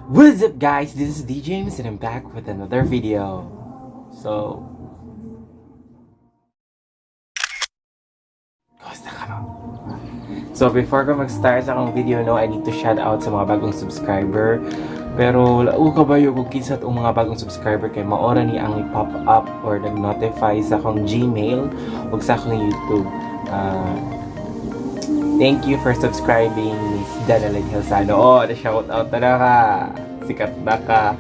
What's up, guys? This is D James and I'm back with another video. So, kumusta ka mo? So, before ko mag-start sa akong video, no, I need to shout out sa mga bagong subscriber. Pero, wala ko kabayo kung kinsa itong mga bagong subscriber kay maora ni ang i-pop up or nag-notify sa akong Gmail o sa akong YouTube. Thank you for subscribing, Miss Daneline Hilsano. Oh, na-shout out na ka. Sikat na ka.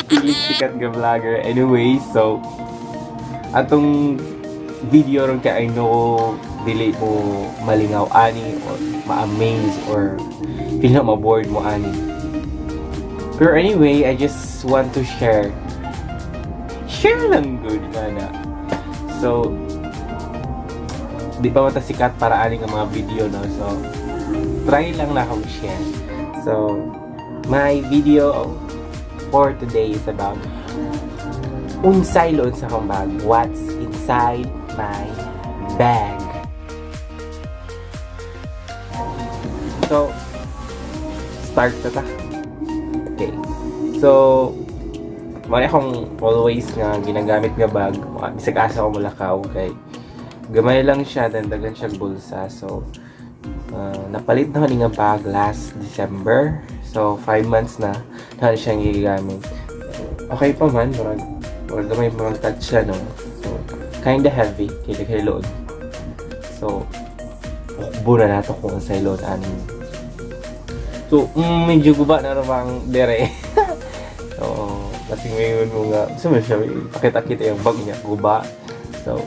Pilit sikat ka vlogger. Anyway, so, atong video ron kay I know dili mo malingaw ani or ma-amaze or feel na ma-bored mo ani. Pero anyway, I just want to share. Share lang good na na. So, di pa mata sikat para ani nga mga video, no? So, try lang na akong share. So, my video for today is about unsay loon sa akong bag. What's inside my bag? So, start na ta. Okay. So, mao akong always nga ginagamit nga bag. Bisag asa ko mulakaw kay gamay lang siya, dandagan siya bulsa. So, napalit na ko ni nga bag last December. So, 5 months na na siyang gigamit. Okay pa man, murag gamay pa man touch siya, no? So, kinda heavy, kay daghay load. So, ukbo na nato kung unsay load ani. So, medyo guba na ramang dere. So, kasi ngayon mo nga, gusto mo siya, pakita-kita yung bag niya, guba. So,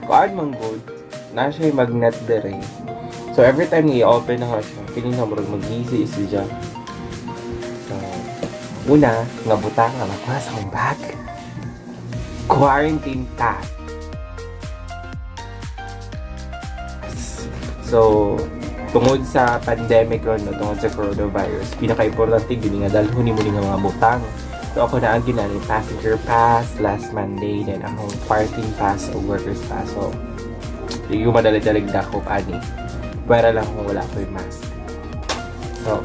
kuan man good, na siya yung magnet dere. So, every time i-open na ko siya, feeling na murag mag-easy siya. So, una, nga butang nga makuha sa akong bag. Quarantine pass. So, tungod sa pandemic ron, no, tungod sa coronavirus, pinaka-importante gini nga dalhon nimo ni nga mga butang. So ako na ang ginani passenger pass last Monday, then akong quarantine pass o workers pass. So, di ko madali-dalig dakop ani. Pwera lang kung wala ko yung mask. So,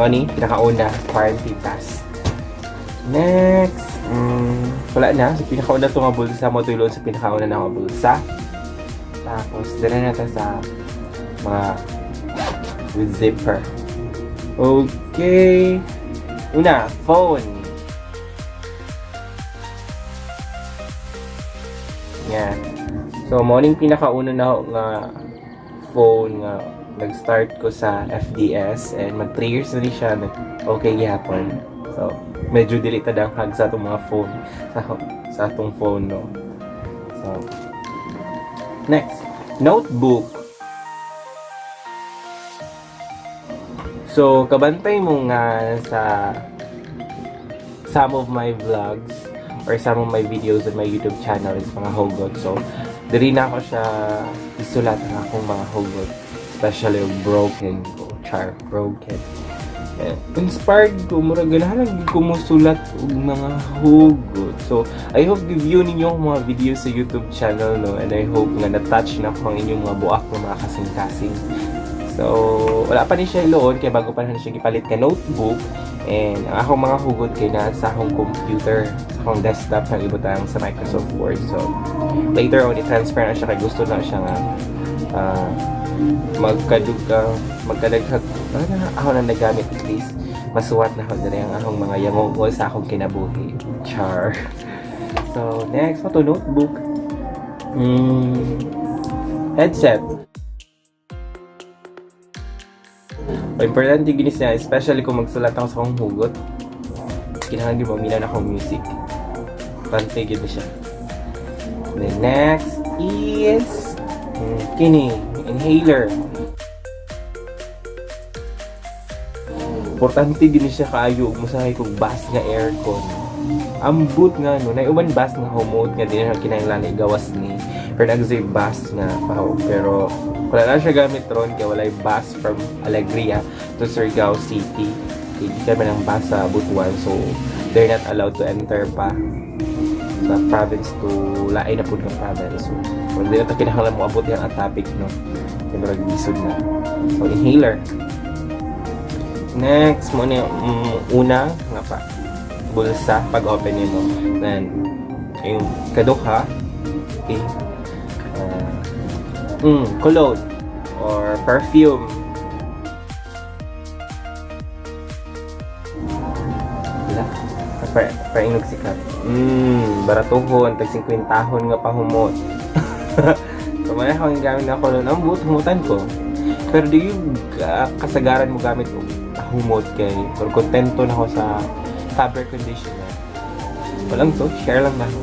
money, pinakauna, quarantine pass. Next, wala na. So, pinakauna ito nga bulsa mo, tulon sa pinakauna na nga bulsa. Tapos, dala na ta sa mga with zipper. Okay. Una, phone. Yan. So, morning pinakauna na nga phone nga nag-start ko sa FDS and mag 3 years na rin siya, okay gihapon. So, medyo dili ta danghag sa atong mga phone sa atong phone, no. So, next, notebook. So, kabantay mo nga sa some of my vlogs or some of my videos on my YouTube channel is mga hugot. So, diri na ako siya isulat ang akong mga hugot. Especially yung broken ko. Char, broken. Eh, inspired ko, murag ganahan lang ko musulat og mga hugot. So, I hope give-view ninyo ang mga videos sa YouTube channel, no? And I hope nga na-touch na ako ang inyong mga buak ng mga kasing-kasing. So, wala pa ni siya loon, kaya bago pa na siya gipalit ka notebook. And ang akong mga hugot kay na sa akong computer, sa akong desktop na ibutang sa Microsoft Word. So, later on, i-transfer na siya kay gusto na siya nga magkadaghag na ako na nagamit, at least masuwat na ako diri ang akong mga yangogo sa akong kinabuhi. Char. So, next, to notebook. Headset. Importante gini siya, especially kung magsulat ako sa akong hugot. Kinahanglan gyud mamina na akong music. Pante gyud siya. Then next is kini inhaler. Importante gini siya kaayo ug mosakay kog bus nga aircon. Ambot nga no, nay uban bus nga humot nga di na kinahanglan igawas ni. Pero nagzay bus nga paho, pero wala na siya gamit ron kay walay bus from Alegria to Surigao City. Kay di kami ng bus sa Butuan, so they're not allowed to enter pa sa province to lain na pud nga province. So, well, di na ta kinahanglan mo abot yang topic, no. Kay murag lisod na. So, inhaler. Next, mao na una nga pa bulsa pag open nimo. Then yung kaduha, okay. Cologne or perfume. Wala. Painog sikat. Baratuhon, tag 50 nga pahumot. So, mao akong gamit na cologne. Ang buot, humutan ko. Pero di yung kasagaran mo gamit og humot kay pero kontento na ako sa fabric conditioner. Walang to, share lang na ako.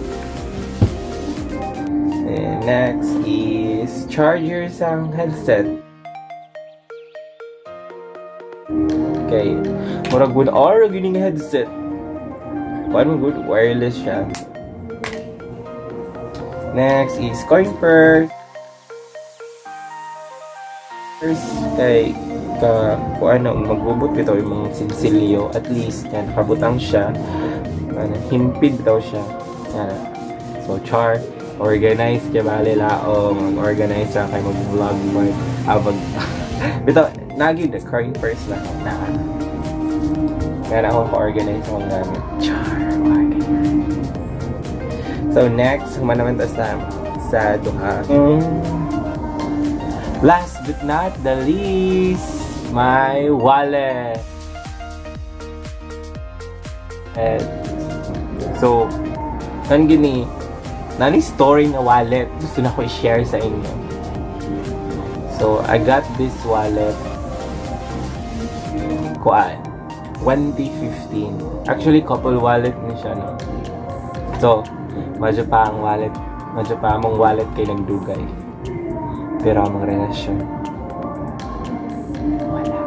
And next is charger sa headset. Okay, murag 1 hour gini nga headset. Kuan mo good, wireless siya. Next is coin purse. First, kay ka kung ano, magbubot bitaw yung mga sinsilyo, at least yan, nakabutang siya. Ano, himpid daw siya. Yan. So, char, organize kay bale laong, mag-organize siya kay mag-vlog, mag, ah, mag, bitaw, nagi the coin purse na ako, na, nga na ako ka-organize akong gamit. Char, organize. So, next, human naman ta sa duha. Last but not the least, my wallet. And, so, kan gini, nani story na wallet, gusto na ko i-share sa inyo. So, I got this wallet, kuan, 2015. Actually, couple wallet ni siya, no? So, medyo pa ang wallet, medyo pa among wallet kay nagdugay. Pero among relasyon, wala.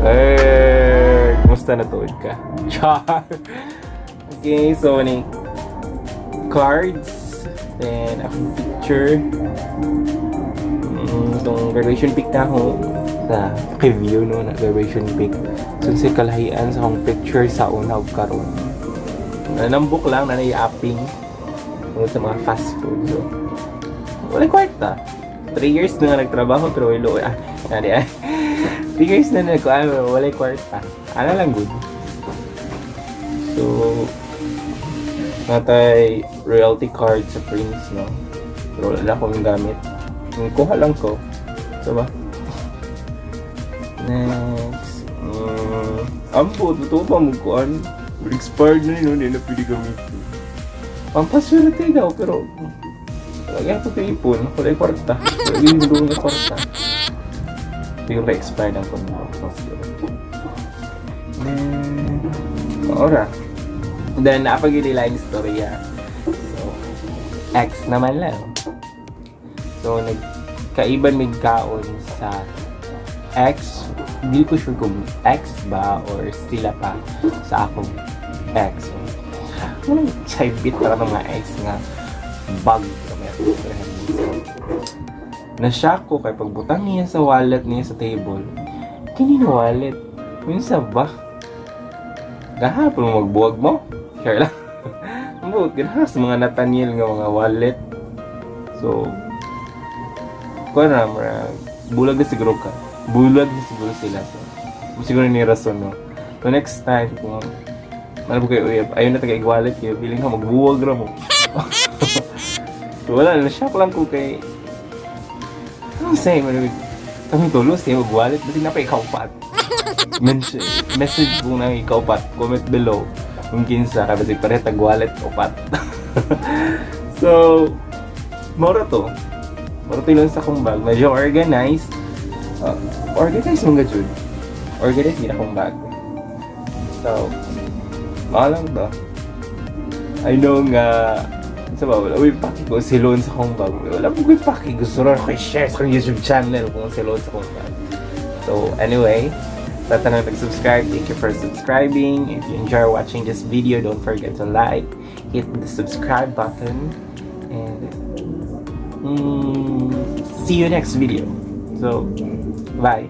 Eh, kumusta na tuod ka? Char! Okay, so ni cards, then akong picture, itong graduation pic na ako, sa review no, na graduation pic. So, sa kalahian sa akong picture sa una ug karon. Nanambok lang, na apping tungkol sa mga fast food. So, wala kwarta. 3 years na nga nagtrabaho pero wala ah, nani ay. 3 years na nag ano, wala kwarta. Ano lang good. So, natay royalty card sa Prince, no? Pero wala akong gamit. Kuha lang ko. So ba? Next. Ambot, ito pa mo kuan. Expired na yun, hindi na pwede gamitin. Pampaswerte daw, pero wala ko ipon. Wala kwarta. Wala yung nga kwarta. Hindi ko pa-expired ang pondo. Then, ora. Then, napag-ila yung storya. So, ex naman lang. So, nagkaiban mig kaon sa ex. Hindi ko sure kung ex ba or sila pa sa akong ex. So, anong bit para ng mga ex nga bag kami ako. So, na-shock ko kay pagbutang niya sa wallet niya sa table. Kini na wallet? Minsa ba? Gahapon mo magbuwag mo? Share lang. Ambot, ganahan sa mga Nathaniel nga mga wallet. So, kuha na, murag, bulag na siguro ka. Bulag na siguro sila. So, siguro ni rason, no? So, next time, kung ano ba kayo uyab, ayaw na taga wallet kayo, feeling ka magbuwag ra mo. So, wala, na-shock lang ko kay, ano say, man, kami tulo, say, mag-wallet, basta na pa ikaw pat. Mention, message kung nang ikaw pat, comment below kung kinsa ka, basta pareha tag wallet o pat. So, mora to. Mora to yung sa akong bag. Medyo organized. Organized mga jud. Organized din akong bag. So, mao lang to. I know nga, sa ba, wala ko'y paki kung silon sa akong bag. Wala mo ko'y paki. Gusto rin ako i-share sa akong YouTube channel kung silon sa akong bag. So, anyway, sa tanang nag-subscribe, thank you for subscribing. If you enjoy watching this video, don't forget to like, hit the subscribe button, and see you next video. So, bye.